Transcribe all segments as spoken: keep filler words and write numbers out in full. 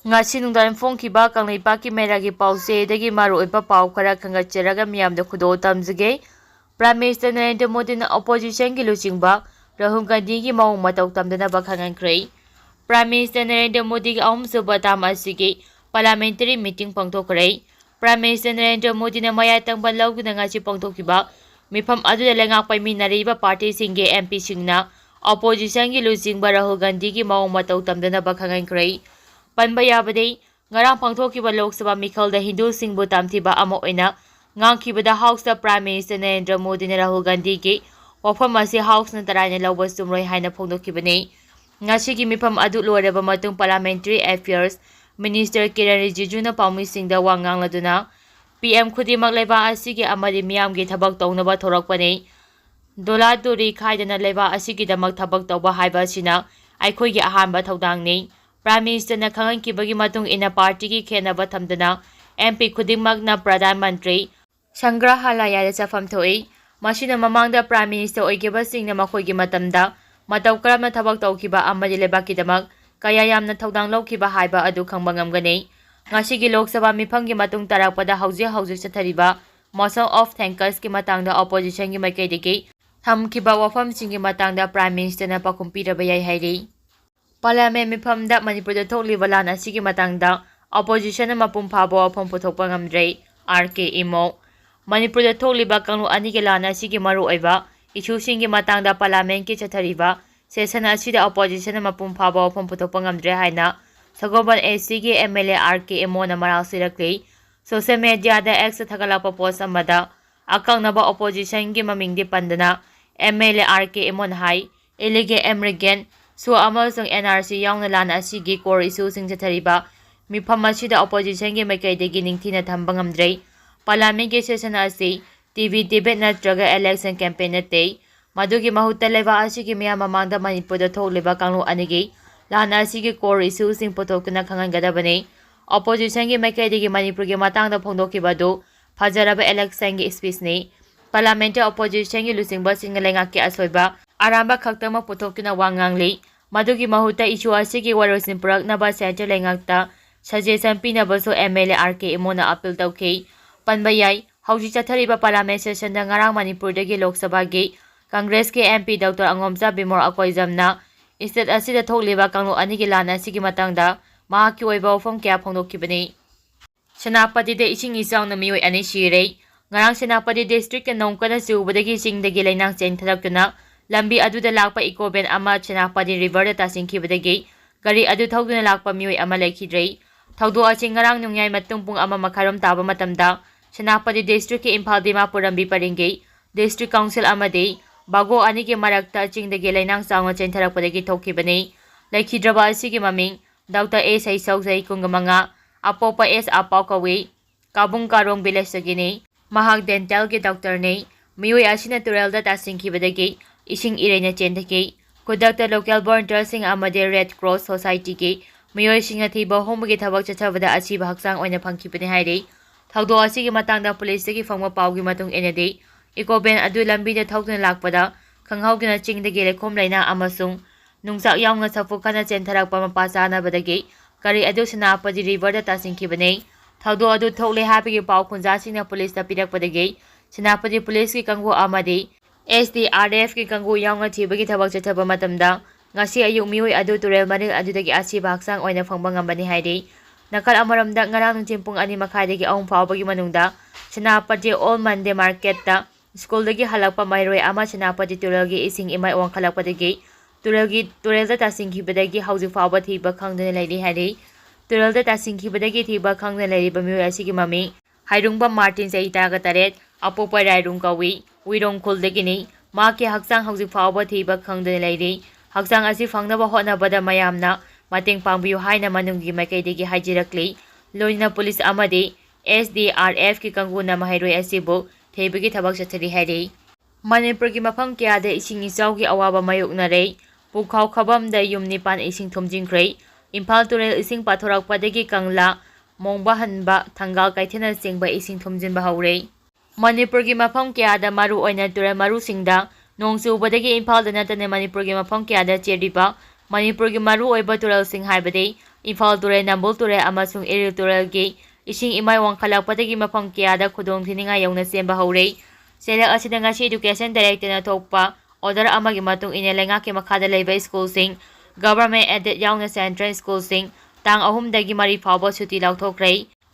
ꯉꯁꯤ ꯅꯨꯡꯗꯥꯡ ꯐꯣꯡꯈꯤꯕ ꯀꯪꯂꯩꯄꯥꯛꯀꯤ ꯃꯦꯔꯥꯒꯤ ꯄꯥꯎꯆꯦꯗꯒꯤ ꯃꯔꯨꯑꯣꯏꯕ ꯄꯥꯎ ꯈꯔ ꯈꯟꯒꯠꯆꯔꯒ ꯃꯤꯌꯥꯝꯗ ꯈꯨꯗꯣꯜ ꯇꯝꯖꯒꯦ꯫ Prime Minister ꯅꯔꯦꯟꯗ꯭ꯔ ꯃꯣꯗꯤꯅ oppositionꯒꯤ ꯂꯨꯆꯤꯡꯕ ꯔꯥꯍꯨꯜ ꯒꯥꯟꯙꯤꯒꯤ ꯃꯑꯣꯡ ꯃꯇꯧ ꯇꯝꯗꯅꯕ ꯈꯪꯍꯟꯈ꯭ꯔꯦ꯫ Prime Minister ꯅꯔꯦꯟꯗ꯭ꯔ ꯃꯣꯗꯤꯒꯤ ꯑꯍꯨꯝꯁꯨꯕ term ꯑꯁꯤꯒꯤ parliamentary meeting ꯄꯥꯡꯊꯣꯛꯈ꯭ꯔꯦ꯫ Prime Minister Narendra ꯃꯣꯗꯤꯅ ꯃꯌꯥꯏ ꯇꯪꯕ ꯂꯧꯗꯨꯅ ꯉꯁꯤ ꯄꯥꯡꯊꯣꯛꯈꯤꯕ ꯃꯤꯐꯝ ꯑꯗꯨꯗ ꯂꯩꯉꯥꯛ ꯄꯥꯏꯃꯤꯟꯅꯔꯤꯕ partyꯁꯤꯡꯒꯤ MPꯁꯤꯡꯅ oppositionꯒꯤ ꯂꯨꯆꯤꯡꯕ ꯔꯥꯍꯨꯜ ꯒꯥꯟꯙꯤꯒꯤ ꯃꯑꯣꯡ ꯃꯇꯧ ꯇꯝꯗꯅꯕ ꯈꯪꯍꯟꯈ꯭ꯔꯦ꯫ ꯄꯟꯕ ꯌꯥꯕꯗꯤ, ꯉꯔꯥꯡ ꯄꯥꯡꯊꯣꯛꯈꯤꯕ ꯂꯣꯛ ꯁꯚꯥ ꯃꯤꯈꯜꯗ ꯍꯤꯟꯗꯨꯁꯤꯡꯕꯨ ꯇꯝꯊꯤꯕ ꯑꯃ ꯑꯣꯏꯅ ꯉꯥꯡꯈꯤꯕꯗ Houseꯇ Prime Minister ꯅꯔꯦꯟꯗ꯭ꯔ ꯃꯣꯗꯤꯅ ꯔꯥꯍꯨꯜ ꯒꯥꯟꯙꯤꯒꯤ ꯋꯥꯐꯝ ꯑꯁꯤ Houseꯅ ꯇꯔꯥꯏꯅ ꯂꯧꯕ ꯆꯨꯝꯂꯣꯏ ꯍꯥꯏꯅ ꯐꯣꯡꯗꯣꯛꯈꯤꯕꯅꯤ꯫ ꯉꯁꯤꯒꯤ ꯃꯤꯐꯝ ꯑꯗꯨ ꯂꯣꯏꯔꯕ ꯃꯇꯨꯡ Parliamentary Affairs Minister ꯀꯤꯔꯟ ꯔꯤꯖꯤꯖꯨꯅ ꯄꯥꯎꯃꯤꯁꯤꯡꯗ ꯋꯥ ꯉꯥꯡꯂꯗꯨꯅ, PM ꯈꯨꯗꯤꯡꯃꯛ ꯂꯩꯕꯥꯛ ꯑꯁꯤꯒꯤ ꯑꯃꯗꯤ ꯃꯤꯌꯥꯝꯒꯤ ꯊꯕꯛ ꯇꯧꯅꯕ ꯊꯣꯔꯛꯄꯅꯤ꯫ ꯗꯣꯂꯥ ꯗꯣꯔꯤ ꯈꯥꯏꯗꯅ ꯂꯩꯕꯥꯛ ꯑꯁꯤꯒꯤꯗꯃꯛ ꯊꯕꯛ ꯇꯧꯕ ꯍꯥꯏꯕ ꯑꯁꯤꯅ ꯑꯩꯈꯣꯏꯒꯤ ꯑꯍꯥꯟꯕ ꯊꯧꯗꯥꯡꯅꯤ꯫ Prime Ministerꯅ ꯈꯪꯍꯟꯈꯤꯕꯒꯤ ꯃꯇꯨꯡ ꯏꯟꯅ, partyꯒꯤ ꯈꯦꯠꯅꯕ ꯊꯝꯗꯅ MP ꯈꯨꯗꯤꯡꯃꯛꯅ Pradhan Mantri Sangrahalayada ꯆꯠꯐꯝ ꯊꯣꯛꯏ꯫ ꯃꯁꯤꯅ ꯃꯃꯥꯡꯗ Prime Minister ꯑꯣꯏꯈꯤꯕꯁꯤꯡꯅ ꯃꯈꯣꯏꯒꯤ ꯃꯇꯝꯗ ꯃꯇꯧ ꯀꯔꯝꯅ ꯊꯕꯛ ꯇꯧꯈꯤꯕ ꯑꯃꯗꯤ ꯂꯩꯕꯥꯛꯀꯤꯗꯃꯛ ꯀꯌꯥ ꯌꯥꯝꯅ ꯊꯧꯗꯥꯡ ꯂꯧꯈꯤꯕ ꯍꯥꯏꯕ ꯑꯗꯨ ꯈꯪꯕ ꯉꯝꯒꯅꯤ꯫ ꯉꯁꯤꯒꯤ ꯂꯣꯛ ꯁꯚꯥ ꯃꯤꯐꯝꯒꯤ ꯃꯇꯨꯡ ꯇꯥꯔꯛꯄꯗ ꯍꯧꯖꯤꯛ ꯍꯧꯖꯤꯛ ꯆꯠꯊꯔꯤꯕ Motion of Thanksꯀꯤ ꯃꯇꯥꯡꯗ oppositionꯒꯤ ꯃꯥꯏꯀꯩꯗꯒꯤ ꯊꯝꯈꯤꯕ ꯋꯥꯐꯝꯁꯤꯡꯒꯤ ꯃꯇꯥꯡꯗ Prime Ministerꯅ ꯄꯥꯎꯈꯨꯝ ꯄꯤꯔꯕ ꯌꯥꯏ ꯍꯥꯏꯔꯤ꯫ Parliament ꯃꯤꯐꯝꯗ ꯃꯅꯤꯄꯨꯔꯗ ꯊꯣꯛꯂꯤꯕ ꯂꯥꯟ ꯑꯁꯤꯒꯤ ꯃꯇꯥꯡꯗ oppositionꯅ ꯃꯄꯨꯡ ꯐꯥꯕ ꯋꯥꯐꯝ ꯄꯨꯊꯣꯛꯄ ꯉꯝꯗ꯭ꯔꯦ, R K ꯏꯃꯣ꯫ ꯃꯅꯤꯄꯨꯔꯗ ꯊꯣꯛꯂꯤꯕ ꯀꯥꯡꯂꯨꯞ ꯑꯅꯤꯒꯤ ꯂꯥꯟ ꯑꯁꯤꯒꯤ ꯃꯔꯨꯑꯣꯏꯕ issueꯁꯤꯡꯒꯤ ꯃꯇꯥꯡꯗ Parliamentꯀꯤ ꯆꯠꯊꯔꯤꯕ session ꯑꯁꯤꯗ oppositionꯅ ꯃꯄꯨꯡ ꯐꯥꯕ ꯋꯥꯐꯝ ꯄꯨꯊꯣꯛꯄ ꯉꯝꯗ꯭ꯔꯦ ꯍꯥꯏꯅ ꯁꯒꯣꯜꯕꯟ ACꯒꯤ MLA R K ꯏꯃꯣꯅ ꯃꯔꯥꯜ ꯁꯤꯔꯛꯂꯤ꯫ Social mediaꯗ Xꯇ ꯊꯥꯒꯠꯂꯛꯄ post ꯑꯃꯗ ꯑꯀꯛꯅꯕ oppositionꯒꯤ ꯃꯃꯤꯡꯗꯤ ꯄꯟꯗꯅ MLA R K ꯏꯃꯣꯅ ꯍꯥꯏ, illegal immigrant, SoO ꯑꯃꯁꯨꯡ NRC ꯌꯥꯎꯅ ꯂꯥꯟ ꯑꯁꯤꯒꯤ core issueꯁꯤꯡ ꯆꯠꯊꯔꯤꯕ ꯃꯤꯐꯝ ꯑꯁꯤꯗ oppositionꯒꯤ ꯃꯥꯏꯀꯩꯗꯒꯤ ꯅꯤꯡꯊꯤꯅ ꯊꯝꯕ ꯉꯝꯗ꯭ꯔꯦ꯫ Parliamentꯀꯤ session ꯑꯁꯤ TV debate ꯅꯠꯇ꯭ꯔꯒ election campaign ꯅꯠꯇꯦ꯫ ꯃꯗꯨꯒꯤ ꯃꯍꯨꯠꯇ ꯂꯩꯕꯥꯛ ꯑꯁꯤꯒꯤ ꯃꯤꯌꯥꯝ ꯃꯃꯥꯡꯗ ꯃꯅꯤꯄꯨꯔꯗ ꯊꯣꯛꯂꯤꯕ ꯀꯥꯡꯂꯨꯞ ꯑꯅꯤꯒꯤ ꯂꯥꯟ ꯑꯁꯤꯒꯤ core issueꯁꯤꯡ ꯄꯨꯊꯣꯛꯇꯨꯅ ꯈꯪꯍꯟꯒꯗꯕꯅꯤ꯫ Oppositionꯒꯤ ꯃꯥꯏꯀꯩꯗꯒꯤ ꯃꯅꯤꯄꯨꯔꯒꯤ ꯃꯇꯥꯡꯗ ꯐꯣꯡꯗꯣꯛꯈꯤꯕ ꯑꯗꯨ ꯐꯖꯔꯕ electionꯒꯤ speechꯅꯤ꯫ Parliamentꯇ oppositionꯒꯤ ꯂꯨꯆꯤꯡꯕꯁꯤꯡꯅ ꯂꯩꯉꯥꯛꯀꯤ ꯑꯁꯣꯏꯕ ꯑꯔꯥꯟꯕ ꯈꯛꯇꯃꯛ ꯄꯨꯊꯣꯛꯇꯨꯅ ꯋꯥ ꯉꯥꯡꯂꯤ꯫ ꯃꯗꯨꯒꯤ ꯃꯍꯨꯠꯇ issue ꯑꯁꯤꯒꯤ ꯋꯥꯔꯣꯏꯁꯤꯟ ꯄꯨꯔꯛꯅꯕ centre ꯂꯩꯉꯥꯛꯇ suggestion ꯄꯤꯅꯕꯁꯨ MLA RK ꯏꯃꯣꯅ appeal ꯇꯧꯈꯤ꯫ ꯄꯟꯕ ꯌꯥꯏ, ꯍꯧꯖꯤꯛ ꯆꯠꯊꯔꯤꯕ parliament session ꯗ ꯉꯔꯥꯡ ꯃꯅꯤꯄꯨꯔꯗꯒꯤ ꯂꯣꯛ ꯁꯚꯥꯒꯤ ꯀꯪꯒ꯭ꯔꯦꯁꯀꯤ MP Doctor ꯑꯉꯣꯝꯆꯥ ꯕꯤꯃꯣꯜ ꯑꯀꯣꯏꯖꯝꯅ state ꯑꯁꯤꯗ ꯊꯣꯛꯂꯤꯕ ꯀꯥꯡꯂꯨꯞ ꯑꯅꯤꯒꯤ ꯂꯥꯟ ꯑꯁꯤꯒꯤ ꯃꯇꯥꯡꯗ ꯃꯍꯥꯛꯀꯤ ꯑꯣꯏꯕ ꯋꯥꯐꯝ ꯀꯌꯥ ꯐꯣꯡꯗꯣꯛꯈꯤꯕꯅꯤ꯫ ꯁꯦꯅꯥꯄꯇꯤꯗ ꯏꯁꯤꯡ ꯏꯆꯥꯎꯅ ꯃꯤꯑꯣꯏ ꯑꯅꯤ ꯁꯤꯔꯦ꯫ ꯉꯔꯥꯡ ꯁꯦꯅꯥꯄꯇꯤ district ꯇ ꯅꯣꯡ ꯀꯟꯅ ꯆꯨꯕꯗꯒꯤ ꯆꯤꯡꯗꯒꯤ ꯂꯩꯅꯥꯡ ꯆꯦꯟꯊꯔꯛꯇꯨꯅ ꯂꯝꯕꯤ ꯑꯗꯨꯗ ꯂꯥꯛꯄ eco van ꯑꯃ ꯁꯦꯅꯥꯄꯇꯤ river ꯗ ꯇꯥꯁꯤꯟꯈꯤꯕꯗꯒꯤ ꯒꯥꯔꯤ ꯑꯗꯨ ꯊꯧꯗꯨꯅ ꯂꯥꯛꯄ ꯃꯤꯑꯣꯏ ꯑꯃ ꯂꯩꯈꯤꯗ꯭ꯔꯦ꯫ ꯊꯧꯗꯣꯛ ꯑꯁꯤ ꯉꯔꯥꯡ ꯅꯣꯡꯌꯥꯏ ꯃꯇꯨꯡ ꯄꯨꯡ ꯑꯃ ꯃꯈꯥꯏꯔꯣꯝ ꯇꯥꯕ ꯃꯇꯝꯗ ꯁꯦꯅꯥꯄꯇꯤ district ꯀꯤ ꯏꯝꯐꯥꯜ ꯗꯤꯃꯥꯄꯨꯔ ꯂꯝꯕꯤ ꯄꯔꯤꯡꯒꯤ district council ꯑꯃꯗꯤ ꯕꯥꯒꯣ ꯑꯅꯤꯒꯤ ꯃꯔꯛꯇ ꯆꯤꯡꯗꯒꯤ ꯂꯩꯅꯥꯡ ꯆꯥꯎꯅ ꯆꯦꯟꯊꯔꯛꯄꯗꯒꯤ ꯊꯣꯛꯈꯤꯕꯅꯤ꯫ ꯂꯩꯈꯤꯗ꯭ꯔꯕ ꯑꯁꯤꯒꯤ ꯃꯃꯤꯡ ꯗꯥꯛꯇꯔ ꯑꯦ ꯁꯩꯁꯧ, ꯆꯍꯤ ꯀꯨꯟꯃꯉꯥ, ꯑꯄꯣꯛꯄ ꯑꯦꯁ ꯑꯄꯥꯎ ꯀꯧꯏ꯫ ꯀꯥꯕꯨꯡ ꯀꯥꯔꯣꯡ village ꯇꯒꯤꯅꯤ꯫ ꯃꯍꯥꯛ dental ꯒꯤ doctor ꯅꯤ꯫ ꯃꯤꯑꯣꯏ ꯑꯁꯤꯅ ꯇꯨꯔꯦꯜꯗ ꯇꯥꯁꯤꯟꯈꯤꯕꯗꯒꯤ ꯏꯁꯤꯡ ꯏꯔꯩꯅ ꯆꯦꯟꯊꯈꯤ꯫ ꯈꯨꯗꯛꯇ local volunteer ꯁꯤꯡ ꯑꯃꯗꯤ Red Cross Society ꯒꯤ ꯃꯤꯑꯣꯏꯁꯤꯡꯅ ꯊꯤꯕ ꯍꯨꯝꯕꯒꯤ ꯊꯕꯛ ꯆꯠꯊꯕꯗ ꯑꯁꯤꯕ ꯍꯛꯆꯥꯡ ꯑꯣꯏꯅ ꯐꯪꯈꯤꯕꯅꯤ ꯍꯥꯏꯔꯤ꯫ ꯊꯧꯗꯣꯛ ꯑꯁꯤꯒꯤ ꯃꯇꯥꯡꯗ police ꯇꯒꯤ ꯐꯪꯕ ꯄꯥꯎꯒꯤ ꯃꯇꯨꯡ ꯏꯟꯅꯗꯤ, eco van ꯑꯗꯨ ꯂꯝꯕꯤꯗ ꯊꯧꯗꯨꯅ ꯂꯥꯛꯄꯗ ꯈꯪꯍꯧꯗꯅ ꯆꯤꯡꯗꯒꯤ ꯂꯩꯈꯣꯝ ꯂꯩꯅꯥꯡ ꯑꯃꯁꯨꯡ ꯅꯨꯡꯆꯥꯛ ꯌꯥꯎꯅ ꯁꯥꯐꯨ ꯀꯟꯅ ꯆꯦꯟꯊꯔꯛꯄ ꯃꯄꯥ ꯆꯥꯅꯕꯗꯒꯤ ꯒꯥꯔꯤ ꯑꯗꯨ ꯁꯦꯅꯥꯄꯇꯤ river ꯗ ꯇꯥꯁꯤꯟꯈꯤꯕꯅꯤ꯫ ꯊꯧꯗꯣꯛ ꯑꯗꯨ ꯊꯣꯛꯂꯦ ꯍꯥꯏꯕꯒꯤ ꯄꯥꯎ ꯈꯨꯟꯖꯥꯁꯤꯡꯅ police ꯇ ꯄꯤꯔꯛꯄꯗꯒꯤ ꯁꯦꯅꯥꯄꯇꯤ police ꯀꯤ ꯀꯥꯡꯕꯨ ꯑꯃꯗꯤ S D R F ꯀꯤ ꯀꯥꯡꯕꯨ ꯌꯥꯎꯅ ꯊꯤꯕꯒꯤ ꯊꯕꯛ ꯆꯠꯊꯕ ꯃꯇꯝꯗ ꯉꯁꯤ ꯑꯌꯨꯛ ꯃꯤꯑꯣꯏ ꯑꯗꯨ ꯇꯨꯔꯦꯜ ꯃꯔꯤꯜ ꯑꯗꯨꯗꯒꯤ ꯑꯁꯤꯕ ꯍꯛꯆꯥꯡ ꯑꯣꯏꯅ ꯐꯪꯕ ꯉꯝꯕꯅꯤ ꯍꯥꯏꯔꯤ꯫ ꯅꯥꯀꯜ ꯑꯃꯔꯣꯝꯗ ꯉꯔꯥꯡ ꯅꯨꯡꯊꯤꯜ ꯄꯨꯡ ꯑꯅꯤ ꯃꯈꯥꯏꯗꯒꯤ ꯑꯍꯨꯝ ꯐꯥꯎꯕꯒꯤ ꯃꯅꯨꯡꯗ ꯁꯦꯅꯥꯄꯇꯤ Old Monday Market ꯇ school ꯗꯒꯤ ꯍꯜꯂꯛꯄ ꯃꯍꯩꯔꯣꯏ ꯑꯃ ꯁꯦꯅꯥꯄꯇꯤ ꯇꯨꯔꯦꯜꯒꯤ ꯏꯁꯤꯡ ꯏꯃꯥꯏ ꯋꯥꯡꯈꯠꯂꯛꯄꯗꯒꯤ ꯇꯨꯔꯦꯜꯒꯤ, ꯇꯨꯔꯦꯜꯗ ꯇꯥꯁꯤꯟꯈꯤꯕꯗꯒꯤ ꯍꯧꯖꯤꯛ ꯐꯥꯎꯕ ꯊꯤꯕ ꯈꯪꯗꯅ ꯂꯩꯔꯤ ꯍꯥꯏꯔꯤ꯫ ꯇꯨꯔꯦꯜꯗ ꯇꯥꯁꯤꯟꯈꯤꯕꯗꯒꯤ ꯊꯤꯕ ꯈꯪꯗꯅ ꯂꯩꯔꯤꯕ ꯃꯤꯑꯣꯏ ꯑꯁꯤꯒꯤ ꯃꯃꯤꯡ ꯍꯩꯔꯨꯡꯕꯝ ꯃꯥꯔꯇꯤꯟ, ꯆꯍꯤ ꯇꯔꯥꯒ ꯇꯔꯦꯠ, ꯑꯄꯣꯛꯄ ꯔꯥꯏꯔꯨꯡ ꯀꯧꯏ, ꯎꯏꯔꯣꯡ ꯈꯨꯜꯗꯒꯤꯅꯤ꯫ ꯃꯍꯥꯛꯀꯤ ꯍꯛꯆꯥꯡ ꯍꯧꯖꯤꯛ ꯐꯥꯎꯕ ꯊꯤꯕ ꯈꯪꯗꯅ ꯂꯩꯔꯤ꯫ ꯍꯛꯆꯥꯡ ꯑꯁꯤ ꯐꯪꯅꯕ ꯍꯣꯠꯅꯕꯗ ꯃꯌꯥꯝꯅ ꯃꯇꯦꯡ ꯄꯥꯡꯕꯤꯌꯨ ꯍꯥꯏꯅ ꯃꯅꯨꯡꯒꯤ ꯃꯥꯏꯀꯩꯗꯒꯤ ꯍꯥꯏꯖꯔꯛꯂꯤ꯫ ꯂꯣꯏꯅꯅ police ꯑꯃꯗꯤ S D R F ꯀꯤ ꯀꯥꯡꯕꯨꯅ ꯃꯍꯩꯔꯣꯏ ꯑꯁꯤꯕꯨ ꯊꯤꯕꯒꯤ ꯊꯕꯛ ꯆꯠꯊꯔꯤ ꯍꯥꯏꯔꯤ꯫ ꯃꯅꯤꯄꯨꯔꯒꯤ ꯃꯐꯝ ꯀꯌꯥꯗ ꯏꯁꯤꯡ ꯏꯆꯥꯎꯒꯤ ꯑꯋꯥꯕ ꯃꯥꯌꯣꯛꯅꯔꯦ꯫ ꯄꯨꯈꯥꯎ ꯈꯕꯝꯗ ꯌꯨꯝ ꯅꯤꯄꯥꯟ ꯏꯁꯤꯡ ꯊꯨꯝꯖꯤꯟꯈ꯭ꯔꯦ꯫ ꯏꯝꯐꯥꯜ ꯇꯨꯔꯦꯜ ꯏꯁꯤꯡ ꯄꯥꯊꯣꯔꯛꯄꯗꯒꯤ ꯀꯪꯂꯥ, ꯃꯣꯡꯕꯍꯟꯕ, ꯊꯪꯒꯥꯜ ꯀꯩꯊꯦꯜꯅꯆꯤꯡꯕ ꯏꯁꯤꯡ ꯊꯨꯝꯖꯤꯟꯕ ꯍꯧꯔꯦ꯫ ꯃꯅꯤꯄꯨꯔꯒꯤ ꯃꯐꯝ ꯀꯌꯥꯗ, ꯃꯔꯨꯑꯣꯏꯅ ꯇꯨꯔꯦꯜ ꯃꯔꯨꯁꯤꯡꯗ, ꯅꯣꯡ ꯆꯨꯕꯗꯒꯤ ꯏꯝꯐꯥꯜꯗ ꯅꯠꯇꯅ ꯃꯅꯤꯄꯨꯔꯒꯤ ꯃꯐꯝ ꯀꯌꯥꯗ ꯆꯦꯜꯂꯤꯕ ꯃꯅꯤꯄꯨꯔꯒꯤ ꯃꯔꯨꯑꯣꯏꯕ ꯇꯨꯔꯦꯜꯁꯤꯡ ꯍꯥꯏꯕꯗꯤ ꯏꯝꯐꯥꯜ ꯇꯨꯔꯦꯜ, ꯅꯝꯕꯨꯜ ꯇꯨꯔꯦꯜ ꯑꯃꯁꯨꯡ ꯏꯔꯤꯜ ꯇꯨꯔꯦꯜꯒꯤ ꯏꯁꯤꯡ ꯏꯃꯥꯏ ꯋꯥꯡꯈꯠꯂꯛꯄꯗꯒꯤ ꯃꯐꯝ ꯀꯌꯥꯗ ꯈꯨꯗꯣꯡ ꯊꯤꯅꯤꯡꯉꯥꯏ ꯌꯧꯅ ꯆꯦꯟꯕ ꯍꯧꯔꯦ꯫ ꯆꯩꯔꯛ ꯑꯁꯤꯗ ꯉꯁꯤ Education Directorꯅ ꯊꯣꯛꯄ order ꯑꯃꯒꯤ ꯃꯇꯨꯡ ꯏꯟꯅ ꯂꯩꯉꯥꯛꯀꯤ ꯃꯈꯥꯗ ꯂꯩꯕ ꯁ꯭ꯀꯨꯜꯁꯤꯡ, government aided ꯌꯥꯎꯅ central ꯁ꯭ꯀꯨꯜꯁꯤꯡ, ꯇꯥꯡ ꯑꯍꯨꯝꯗꯒꯤ ꯃꯔꯤ ꯐꯥꯎꯕ ꯁꯨꯇꯤ ꯂꯥꯎꯊꯣꯛꯈ꯭ꯔꯦ꯫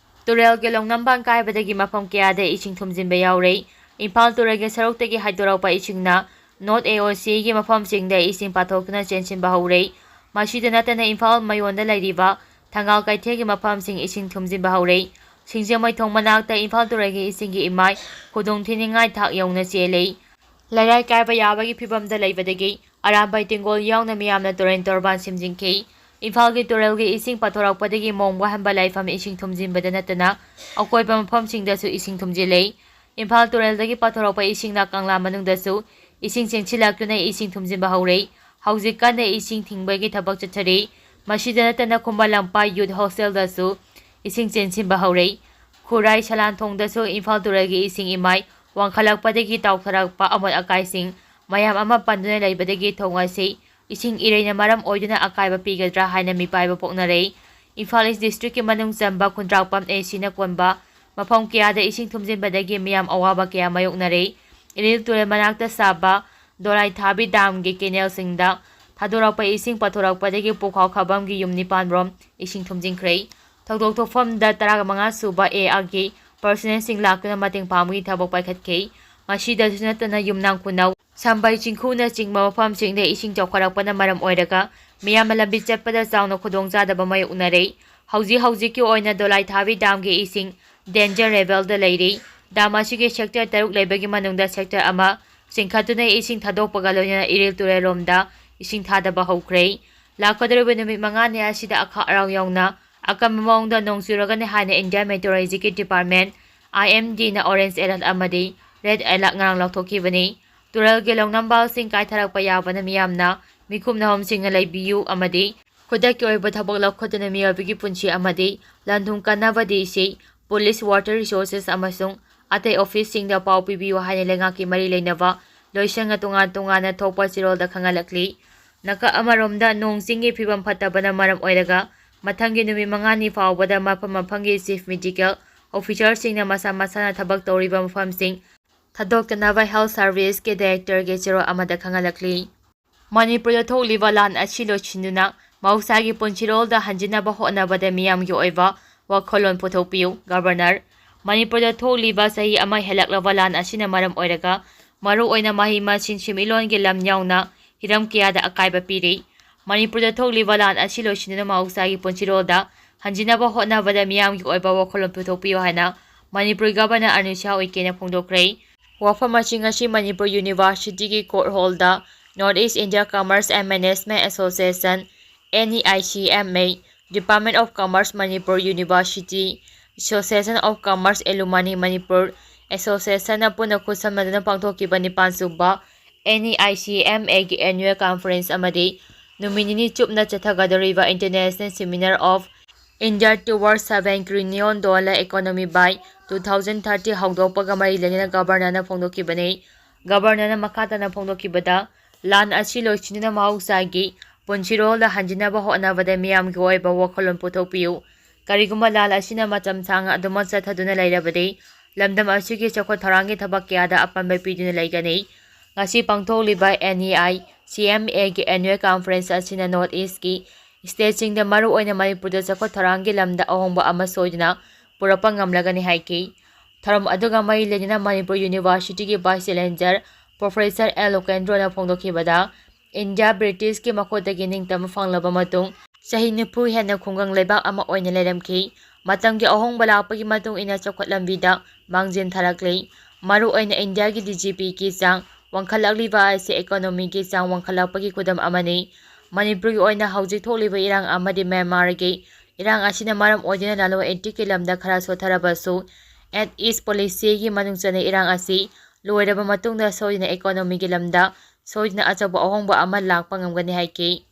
ꯇꯨꯔꯦꯜꯒꯤ ꯂꯧꯅꯝꯕꯥꯟ ꯀꯥꯏꯕꯗꯒꯤ ꯃꯐꯝ ꯀꯌꯥꯗ ꯏꯁꯤꯡ ꯊꯨꯝꯖꯤꯟꯕ ꯌꯥꯎꯔꯦ꯫ ꯏꯝꯐꯥꯜ ꯇꯨꯔꯦꯜꯒꯤ ꯁꯔꯨꯛꯇꯒꯤ ꯍꯥꯏꯗꯣꯔꯛꯄ ꯏꯁꯤꯡꯅ North AOCꯒꯤ ꯃꯐꯝꯁꯤꯡꯗ ꯏꯁꯤꯡ ꯄꯥꯊꯣꯛꯇꯨꯅ ꯆꯦꯟꯁꯤꯟꯕ ꯍꯧꯔꯦ꯫ ꯃꯁꯤꯗ ꯅꯠꯇꯅ ꯏꯝꯐꯥꯜ ꯃꯌꯣꯟꯗ ꯂꯩꯔꯤꯕ ꯊꯪꯒꯥꯜ ꯀꯩꯊꯦꯜꯒꯤ ꯃꯐꯝꯁꯤꯡ ꯏꯁꯤꯡ ꯊꯨꯝꯖꯤꯟꯕ ꯍꯧꯔꯦ꯫ ꯁꯤꯡꯖꯃꯩ ꯊꯣꯡ ꯃꯅꯥꯛꯇ ꯏꯝꯐꯥꯜ ꯇꯨꯔꯦꯜꯒꯤ ꯏꯁꯤꯡꯒꯤ ꯏꯃꯥꯏ ꯈꯨꯗꯣꯡ ꯊꯤꯅꯤꯡꯉꯥꯏ ꯊꯥꯛ ꯌꯧꯅ ꯆꯦꯜꯂꯦ꯫ ꯂꯩꯔꯥꯏ ꯀꯥꯏꯕ ꯌꯥꯕꯒꯤ ꯐꯤꯚꯝꯗ ꯂꯩꯕꯗꯒꯤ ꯑꯔꯥꯝꯕꯥꯏ ꯇꯦꯡꯒꯣꯜ ꯌꯥꯎꯅ ꯃꯤꯌꯥꯝꯅ ꯇꯨꯔꯦꯜ ꯇꯣꯔꯕꯥꯟ ꯁꯦꯝꯖꯤꯟꯈꯤ꯫ ꯏꯝꯐꯥꯜꯒꯤ ꯇꯨꯔꯦꯜꯒꯤ ꯏꯁꯤꯡ ꯄꯥꯊꯣꯔꯛꯄꯗꯒꯤ ꯃꯣꯡ ꯋꯥꯍꯟꯕ ꯂꯥꯏꯐꯝ ꯏꯁꯤꯡ ꯊꯨꯝꯖꯤꯟꯕꯗ ꯅꯠꯇꯅ ꯑꯀꯣꯏꯕ ꯃꯐꯝꯁꯤꯡꯗꯁꯨ ꯏꯁꯤꯡ ꯊꯨꯝꯖꯤꯜꯂꯦ꯫ ꯏꯝꯐꯥꯜ ꯇꯨꯔꯦꯜꯗꯒꯤ ꯄꯥꯊꯣꯔꯛꯄ ꯏꯁꯤꯡꯅ ꯀꯪꯂꯥ ꯃꯅꯨꯡꯗꯁꯨ ꯏꯁꯤꯡ ꯆꯦꯟꯁꯤꯜꯂꯛꯇꯨꯅ ꯏꯁꯤꯡ ꯊꯨꯝꯖꯤꯟꯕ ꯍꯧꯔꯦ꯫ ꯍꯧꯖꯤꯛ ꯀꯟꯅ ꯏꯁꯤꯡ ꯊꯤꯡꯕꯒꯤ ꯊꯕꯛ ꯆꯠꯊꯔꯤ꯫ ꯃꯁꯤꯗ ꯅꯠꯇꯅ ꯈꯨꯃꯟ ꯂꯝꯄꯥꯛ Youth Hostelꯗꯁꯨ ꯏꯁꯤꯡ ꯆꯦꯟꯁꯤꯟꯕ ꯍꯧꯔꯦ꯫ ꯈꯨꯔꯥꯏ ꯁꯂꯥꯟꯊꯣꯡꯗꯁꯨ ꯏꯝꯐꯥꯜ ꯇꯨꯔꯦꯜꯒꯤ ꯏꯁꯤꯡ ꯏꯃꯥꯏ ꯋꯥꯡꯈꯠꯂꯛꯄꯗꯒꯤ ꯇꯥꯎꯊꯔꯛꯄ ꯑꯃꯣꯠ ꯑꯀꯥꯏꯁꯤꯡ ꯃꯌꯥꯝ ꯑꯃ ꯄꯟꯗꯨꯅ ꯂꯩꯕꯗꯒꯤ ꯊꯣꯡ ꯑꯁꯤ ꯏꯁꯤꯡ ꯏꯔꯩꯅ ꯃꯔꯝ ꯑꯣꯏꯗꯨꯅ ꯑꯀꯥꯏꯕ ꯄꯤꯒꯗ꯭ꯔꯥ ꯍꯥꯏꯅ ꯃꯤꯄꯥꯏꯕ ꯄꯣꯛꯅꯔꯦ꯫ ꯏꯝꯐꯥꯜ East Districtꯀꯤ ꯃꯅꯨꯡ ꯆꯟꯕ ꯈꯨꯟꯗ꯭ꯔꯥꯛꯄꯝ ACꯅ ꯀꯣꯟꯕ ꯃꯐꯝ ꯀꯌꯥꯗ ꯏꯁꯤꯡ ꯊꯨꯝꯖꯤꯟꯕꯗꯒꯤ ꯃꯤꯌꯥꯝ ꯑꯋꯥꯕ ꯀꯌꯥ ꯃꯥꯌꯣꯛꯅꯔꯦ꯫ ꯏꯔꯤꯜ ꯇꯨꯔꯦꯜ ꯃꯅꯥꯛꯇ ꯁꯥꯕ ꯗꯣꯂꯥꯏꯊꯥꯕꯤ ꯗꯥꯝꯒꯤ ꯀꯦꯅꯦꯜꯁꯤꯡꯗ ꯊꯥꯗꯣꯔꯛꯄ ꯏꯁꯤꯡ ꯄꯥꯊꯣꯔꯛꯄꯗꯒꯤ ꯄꯨꯈꯥꯎ ꯈꯥꯕꯝꯒꯤ ꯌꯨꯝ ꯅꯤꯄꯥꯟ ꯔꯣꯝ ꯏꯁꯤꯡ ꯊꯨꯝꯖꯤꯟꯈ꯭ꯔꯦ꯫ ꯊꯧꯗꯣꯛ ꯊꯣꯛꯐꯝꯗ ꯇꯔꯥꯃꯉꯥ ꯁꯨꯕ ARꯒꯤ personnelꯁꯤꯡ ꯂꯥꯛꯇꯨꯅ ꯃꯇꯦꯡ ꯄꯥꯡꯕꯒꯤ ꯊꯕꯛ ꯄꯥꯏꯈꯠꯈꯤ꯫ ꯃꯁꯤꯗꯁꯨ ꯅꯠꯇꯅ ꯌꯨꯝꯅꯥꯝ ꯈꯨꯅꯧ, ꯁꯝꯕꯩ ꯆꯤꯡꯈꯨꯅꯆꯤꯡꯕ ꯃꯐꯝꯁꯤꯡꯗ ꯏꯁꯤꯡ ꯆꯥꯎꯈꯠꯂꯛꯄꯅ ꯃꯔꯝ ꯑꯣꯏꯔꯒ ꯃꯤꯌꯥꯝꯅ ꯂꯝꯕꯤ ꯆꯠꯄꯗ ꯆꯥꯎꯅ ꯈꯨꯗꯣꯡꯆꯥꯗꯕ ꯃꯥꯌꯣꯛꯅꯔꯦ꯫ ꯍꯧꯖꯤꯛ ꯍꯧꯖꯤꯛꯀꯤ ꯑꯣꯏꯅ ꯗꯣꯂꯥꯏꯊꯥꯕꯤ ꯗꯥꯝꯒꯤ ꯏꯁꯤꯡ danger levelꯗ ꯂꯩꯔꯤ꯫ ꯗꯥꯝ ꯑꯁꯤꯒꯤ sector ꯇꯔꯨꯛ ꯂꯩꯕꯒꯤ ꯃꯅꯨꯡꯗ sector ꯑꯃ ꯆꯤꯡꯈꯠꯇꯨꯅ ꯏꯁꯤꯡ ꯊꯥꯗꯣꯛꯄꯒ ꯂꯣꯏꯅꯅ ꯏꯔꯤꯜ ꯇꯨꯔꯦꯜꯔꯣꯝꯗ ꯏꯁꯤꯡ ꯊꯥꯗꯕ ꯍꯧꯈ꯭ꯔꯦ꯫ ꯂꯥꯛꯀꯗꯧꯔꯤꯕ ꯅꯨꯃꯤꯠ ꯃꯉꯥꯅꯤ ꯑꯁꯤꯗ ꯑꯈꯥꯛ ꯑꯔꯥꯎ ꯌꯥꯎꯅ ꯑꯀꯟꯕ ꯃꯑꯣꯡꯗ ꯅꯣꯡ ꯆꯨꯔꯒꯅꯤ ꯍꯥꯏꯅ Indian Meteorologyꯒꯤ department, IMDꯅ orange alert ꯑꯃꯗꯤ red alert ꯉꯔꯥꯡ ꯂꯥꯎꯊꯣꯛꯈꯤꯕꯅꯤ꯫ ꯇꯨꯔꯦꯜꯒꯤ ꯂꯧꯅꯝꯕꯥꯜꯁꯤꯡ ꯀꯥꯏꯊꯔꯛꯄ ꯌꯥꯕꯅ ꯃꯤꯌꯥꯝꯅ ꯃꯤꯈꯨꯞ ꯅꯍꯨꯝꯁꯤꯡꯅ ꯂꯩꯕꯤꯌꯨ ꯑꯃꯗꯤ ꯈꯨꯗꯛꯀꯤ ꯑꯣꯏꯕ ꯊꯕꯛ ꯂꯧꯈꯠꯇꯨꯅ ꯃꯤꯑꯣꯏꯕꯒꯤ ꯄꯨꯟꯁꯤ ꯑꯃꯗꯤ ꯂꯟ ꯊꯨꯝ ꯀꯟꯅꯕ DC, police, water resources ꯑꯃꯁꯨꯡ ꯑꯇꯩ officeꯁꯤꯡꯗ ꯄꯥꯎ ꯄꯤꯕꯤꯌꯨ ꯍꯥꯏꯅ ꯂꯩꯉꯥꯛꯀꯤ ꯃꯔꯤ ꯂꯩꯅꯕ ꯂꯣꯏꯁꯪꯅ ꯇꯣꯉꯥꯟ ꯇꯣꯉꯥꯟꯅ ꯊꯣꯛꯄ ꯆꯦꯔꯣꯜꯗ ꯈꯪꯍꯜꯂꯛꯂꯤ꯫ ꯅꯥꯀꯜ ꯑꯃꯔꯣꯝꯗ, ꯅꯣꯡ ꯆꯤꯡꯒꯤ ꯐꯤꯕꯝ ꯐꯠꯇꯕꯅ ꯃꯔꯝ ꯑꯣꯏꯔꯒ ꯃꯊꯪꯒꯤ ꯅꯨꯃꯤꯠ ꯃꯉꯥꯅꯤ ꯐꯥꯎꯕꯗ ꯃꯐꯝ ꯃꯐꯝꯒꯤ chief medical officerꯁꯤꯡꯅ ꯃꯁꯥ ꯃꯁꯥꯅ ꯊꯕꯛ ꯇꯧꯔꯤꯕ ꯃꯐꯝꯁꯤꯡ ꯊꯥꯗꯣꯛꯇꯅꯕ health serviceꯀꯤ directorꯒꯤ ꯆꯦꯔꯣꯜ ꯑꯃꯗ ꯈꯪꯍꯜꯂꯛꯂꯤ꯫ ꯃꯅꯤꯄꯨꯔꯗ ꯊꯣꯛꯂꯤꯕ ꯂꯥꯟ ꯑꯁꯤ ꯂꯣꯏꯁꯤꯟꯗꯨꯅ ꯃꯍꯧꯁꯥꯒꯤ ꯄꯨꯟꯁꯤꯔꯣꯜꯗ ꯍꯟꯖꯤꯟꯅꯕ ꯍꯣꯠꯅꯕꯗ ꯃꯤꯌꯥꯝꯒꯤ ꯑꯣꯏꯕ ꯋꯥꯈꯜꯂꯣꯟ ꯄꯨꯊꯣꯛꯄꯤꯌꯨ꯫ ꯒꯕꯔꯅꯔ, ꯃꯅꯤꯄꯨꯔꯗ ꯊꯣꯛꯂꯤꯕ ꯆꯍꯤ ꯑꯃ ꯍꯦꯜꯂꯛꯂꯕ ꯂꯥꯟ ꯑꯁꯤꯅ ꯃꯔꯝ ꯑꯣꯏꯔꯒ ꯃꯔꯨꯑꯣꯏꯅ ꯃꯍꯩ ꯃꯁꯤꯡ, ꯁꯦꯟꯃꯤꯠꯂꯣꯟꯒꯤ ꯂꯝ ꯌꯥꯎꯅ ꯍꯤꯔꯝ ꯀꯌꯥꯗ ꯑꯀꯥꯏꯕ ꯄꯤꯔꯤ꯫ ꯃꯅꯤꯄꯨꯔꯗ ꯊꯣꯛꯂꯤꯕ ꯂꯥꯟ ꯑꯁꯤ ꯂꯣꯏꯁꯤꯟꯗꯨꯅ ꯃꯍꯧꯁꯥꯒꯤ ꯄꯨꯟꯁꯤꯔꯣꯜꯗ ꯍꯟꯖꯤꯟꯅꯕ ꯍꯣꯠꯅꯕꯗ ꯃꯤꯌꯥꯝꯒꯤ ꯑꯣꯏꯕ ꯋꯥꯈꯜꯂꯣꯟ ꯄꯨꯊꯣꯛꯄꯤꯌꯨ ꯍꯥꯏꯅ ꯃꯅꯤꯄꯨꯔꯒꯤ ꯒꯕꯔꯅꯔ ꯑꯅꯨꯁ꯭ꯌꯥ ꯎꯏꯀꯦꯅ ꯐꯣꯡꯗꯣꯛꯈ꯭ꯔꯦ꯫ ꯋꯥꯐꯝ ꯑꯁꯤ ꯉꯁꯤ ꯃꯅꯤꯄꯨꯔ ꯌꯨꯅꯤꯚꯔꯁꯤꯇꯤꯒꯤ court hallꯗ North East India Commerce and Management Association, NEICMA, Department of Commerce Manipur University, Association of Commerce Alumni Manipur Associationꯅ ꯄꯨꯟꯅ ꯈꯨꯠꯁꯝꯅꯗꯨꯅ ꯄꯥꯡꯊꯣꯛꯈꯤꯕ ꯅꯤꯄꯥꯟ ꯁꯨꯕ NEICMAꯒꯤ annual conference ꯑꯃꯗꯤ ꯅꯨꯃꯤꯠ ꯅꯤꯅꯤ ꯆꯨꯞꯅ ꯆꯠꯊꯒꯗꯧꯔꯤꯕ International Seminar of India Towards Seven Trillion Dollar Economy by two thousand thirty ꯍꯧꯗꯣꯛꯄꯒ ꯃꯔꯤ ꯂꯩꯅꯅ ꯒꯕꯔꯅꯔꯅ ꯐꯣꯡꯗꯣꯛꯈꯤꯕꯅꯤ꯫ ꯒꯕꯔꯅꯔꯅ ꯃꯈꯥ ꯇꯥꯅ ꯐꯣꯡꯗꯣꯛꯈꯤꯕꯗ, ꯂꯥꯟ ꯑꯁꯤ ꯂꯣꯏꯁꯤꯟꯗꯨꯅ ꯃꯍꯧꯁꯥꯒꯤ ꯄꯨꯟꯁꯤꯔꯣꯜꯗ ꯍꯟꯖꯤꯟꯅꯕ ꯍꯣꯠꯅꯕꯗ ꯃꯤꯌꯥꯝꯒꯤ ꯑꯣꯏꯕ ꯋꯥꯈꯜꯂꯣꯟ ꯄꯨꯊꯣꯛꯄꯤꯌꯨ꯫ ꯀꯔꯤꯒꯨꯝꯕ ꯂꯥꯟ ꯑꯁꯤꯅ ꯃꯇꯝ ꯁꯥꯡꯅ ꯑꯗꯨꯃꯛ ꯆꯠꯊꯗꯨꯅ ꯂꯩꯔꯕꯗꯤ, ꯂꯝꯗꯝ ꯑꯁꯤꯒꯤ ꯆꯥꯎꯈꯠ ꯊꯧꯔꯥꯡꯒꯤ ꯊꯕꯛ ꯀꯌꯥꯗ ꯑꯄꯟꯕ ꯄꯤꯗꯨꯅ ꯂꯩꯒꯅꯤ꯫ ꯉꯁꯤ ꯄꯥꯡꯊꯣꯛꯂꯤꯕ NEICMAꯒꯤ annual conference ꯑꯁꯤꯅ North Eastꯀꯤ stateꯁꯤꯡꯗ, ꯃꯔꯨꯑꯣꯏꯅ ꯃꯅꯤꯄꯨꯔꯗ ꯆꯥꯎꯈꯠ ꯊꯧꯔꯥꯡꯒꯤ ꯂꯝꯗ ꯑꯍꯣꯡꯕ ꯑꯃ ꯁꯣꯏꯗꯅ ꯄꯨꯔꯛꯄ ꯉꯝꯂꯒꯅꯤ ꯍꯥꯏꯈꯤ꯫ ꯊꯧꯔꯝ ꯑꯗꯨꯒ ꯃꯔꯤ ꯂꯩꯅꯅ ꯃꯅꯤꯄꯨꯔ ꯌꯨꯅꯤꯚꯔꯁꯤꯇꯤꯒꯤ vice chancellor Professor ꯑꯦꯜ ꯂꯣꯀꯦꯟꯗ꯭ꯔꯣꯅ ꯐꯣꯡꯗꯣꯛꯈꯤꯕꯗ, ꯏꯟꯗꯤꯌꯥ ꯕ꯭ꯔꯤꯇꯤꯁꯀꯤ ꯃꯈꯨꯠꯇꯒꯤ ꯅꯤꯡꯇꯝꯕ ꯐꯪꯂꯕ ꯃꯇꯨꯡ ꯆꯍꯤ ꯅꯤꯐꯨ ꯍꯦꯟꯅ ꯈꯨꯡꯒꯪ ꯂꯩꯕꯥꯛ ꯑꯃ ꯑꯣꯏꯅ ꯂꯩꯔꯝꯈꯤ꯫ ꯃꯇꯝꯒꯤ ꯑꯍꯣꯡꯕ ꯂꯥꯛꯄꯒꯤ ꯃꯇꯨꯡ ꯏꯟꯅ ꯆꯥꯎꯈꯠ ꯂꯝꯕꯤꯗ ꯃꯥꯡꯖꯤꯟ ꯊꯥꯔꯛꯂꯤ꯫ ꯃꯔꯨꯑꯣꯏꯅ ꯏꯟꯗꯤꯌꯥꯒꯤ GDPꯒꯤ ꯆꯥꯡ ꯋꯥꯡꯈꯠꯂꯛꯂꯤꯕ ꯑꯁꯤ economyꯒꯤ ꯆꯥꯡ ꯋꯥꯡꯈꯠꯂꯛꯄꯒꯤ ꯈꯨꯗꯝ ꯑꯃꯅꯤ꯫ ꯃꯅꯤꯄꯨꯔꯒꯤ ꯑꯣꯏꯅ ꯍꯧꯖꯤꯛ ꯊꯣꯛꯂꯤꯕ ꯏꯔꯥꯡ ꯑꯃꯗꯤ ꯃ꯭ꯌꯥꯟꯃꯥꯔꯒꯤ ꯏꯔꯥꯡ ꯑꯁꯤꯅ ꯃꯔꯝ ꯑꯣꯏꯗꯨꯅ ꯂꯂꯣꯟ ꯏꯇꯤꯛꯀꯤ ꯂꯝꯗ ꯈꯔ ꯁꯣꯠꯊꯔꯕꯁꯨ, Act East policyꯒꯤ ꯃꯅꯨꯡ ꯆꯟꯅ ꯏꯔꯥꯡ ꯑꯁꯤ ꯂꯣꯏꯔꯕ ꯃꯇꯨꯡꯗ ꯁꯣꯏꯗꯅ economyꯒꯤ ꯂꯝꯗ ꯁꯣꯏꯗꯅ ꯑꯆꯧꯕ ꯑꯍꯣꯡꯕ ꯑꯃ ꯂꯥꯛꯄ ꯉꯝꯒꯅꯤ ꯍꯥꯏꯈꯤ꯫